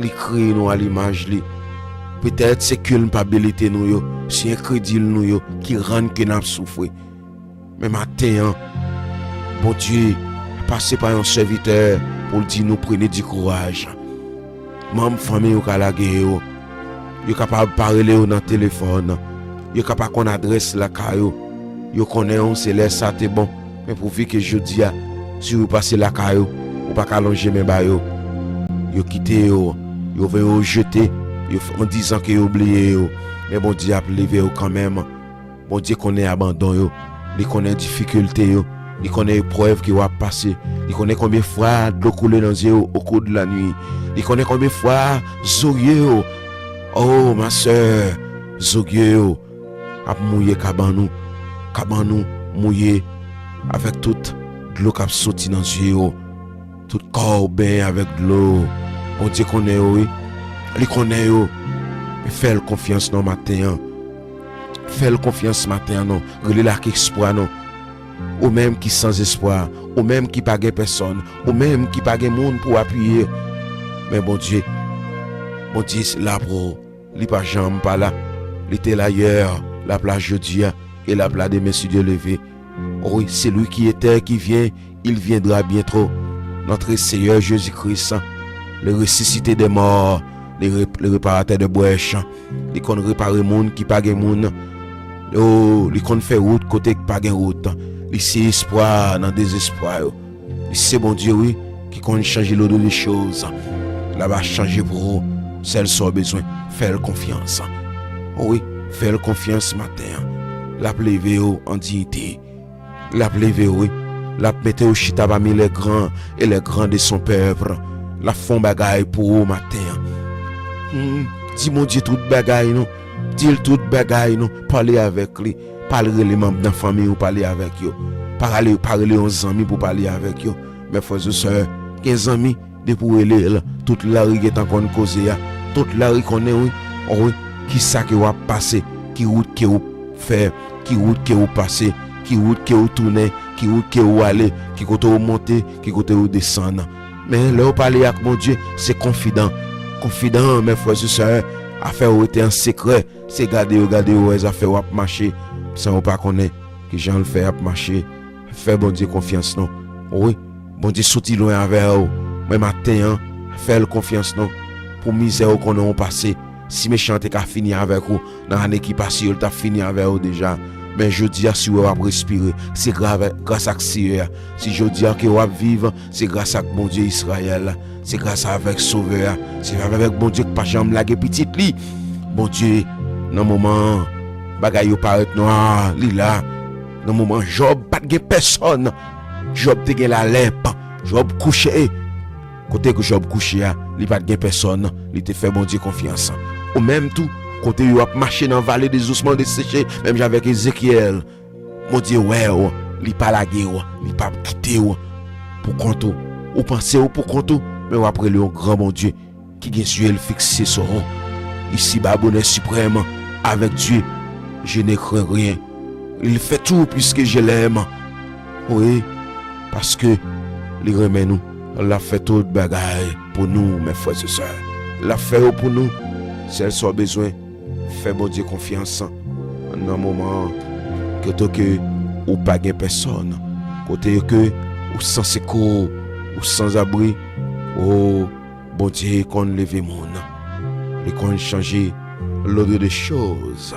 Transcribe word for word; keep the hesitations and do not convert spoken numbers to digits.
Li kreye nou a limaj li. Petèt se kilpabilite nou yo, se enkredil nou yo ki rann ke n ap soufri. Men maten an, Bondye pase pa yon sèvitè pou l di nou prenez du courage. Manm fanmi yo ka lage yo. Yo kapab pa rele yo nan telefòn. Yo ka pa konn adrès lakay ou. Yo konnen w se lè sa te bon. Men pouvi ke jodi a, si ou pase lakay ou, ou pa ka lonje men ba yo. Yo kite yo, yo voye yo jete, yo f-, an dizan ke yo bliye yo. Men Bondye ap leve yo kanmenm. Bondye konnen abandon yo, li konnen difikilte yo, li konnen eprèv ke w ap pase, li konnen konbyen fwa dlo koule nan zye yo au cours de la nuit, li konnen konbyen fwa zorye yo, oh ma sè, zorye yo ap mouye kabann ou, kabann ou mouye avèk tout dlo k ap soti nan zye yo. Tout kò w benyen avèk dlo. Bondye konnen yo, wi. Li konnen yo. Men fè l konfyans non maten an. Fè l konfyans maten an non. Rele l ak espwa non. Ou menm ki sanzespwa, ou menm ki pa gen pèsòn, ou menm ki pa gen moun pou apiye. Men Bondye, Bondye la pou ou. Li pa janm pa la. Li te la yè, l ap la jodi a, e l ap la demen si Dye leve. Oui, celui qui était, qui vient, il viendra bientôt. Notre Seigneur Jésus-Christ, le ressuscité des morts, le, ré- le réparateur de brèches. Li konn repare moun ki pa gen moun. Oh, li konn fè wout kote k pa gen wout. Li se espwa nan dezespwa yo. Li se Bondye, wi, ki konn chanje l'ordre des choses. L ap chanje pou ou. Sèl sa w bezwen, fè l konfyans. Wi, fè l konfyans maten an. L ap leve w an diyite. L ap leve w, wi. L ap mete w chita pami les grands et les grands de son peuple. L ap fè yon bagay pou ou maten an. Hmm, di Bondye tout bagay non. Di l tout bagay non. Pale avèk li. Pa al rele manm nan fanmi ou pale avèk yo. Pa rele, pa rele yon zanmi pou pale avèk yo. Men frè e sè, gen zanmi, depi w rele l, tout lari gentan konn koze a. Tout lari konnen, wi. Wi, kisa ke w ap pase, ki wout ke w fè, ki wout ke w pase, ki wout ke w tounen, ki wout ke w ale, ki kote w monte, ki kote w desann. Men lè w pale ak Bondye, se konfidan. Konfidan, men frè e sè, afè w rete an sekrè. Se gade yo, gade yo wè zafè w ap mache, san yo pa konnen kijan l fè ap mache. Fè Bondye konfyans non. Wi, Bondye soti lwen avè w. Men maten an, fè l konfyans non. Pou mizè ou konnen ou pase, si mechan an te ka fini avèk ou nan ane ki pase yo, l t ap fini avè w deja. Men jodi a, si w wè w ap respire, se gra- gras ak Seyè a. Si jodi a ke w ap viv, se gras ak Bondye Izrayèl. Se gras avèk Sovè a. Se avèk Bondye k pa janm lage pitit li. Bondye, nan moman bagay yo parèt nwa, li la. Nan moman Jòb pa t gen pèsòn. Jòb te gen lalèp. Jòb kouche. Kote ke Jòb kouche a, li pa t gen pèsòn. Li te fè Bondye konfyans. Ou menm tou, kote yo ap mache nan vale de osman deseche, menm jan avèk Ezekyèl. Bondye wè w, li pa lage w, li p ap kite w pou kont ou. Ou panse w pou kont ou, men w ap rele yon gran Bondye ki gen zye l fikse sou ou. Isiba, bonè siprèm, avec Dieu, je ne crains rien. Il fait tout puisque je l'aime. Wi, paske li renmen nou, l ap fè tout bagay pou nou, men frè e sè. L ap fè yo pou nou. Sèl sa w bezwen, fè Bondye konfyans nan moman kote ke ou pa gen pèsòn, kote ke ou san sekou, ou sanzabri. O, Bondye konn leve moun. Li konn chanje l'ordre des choses.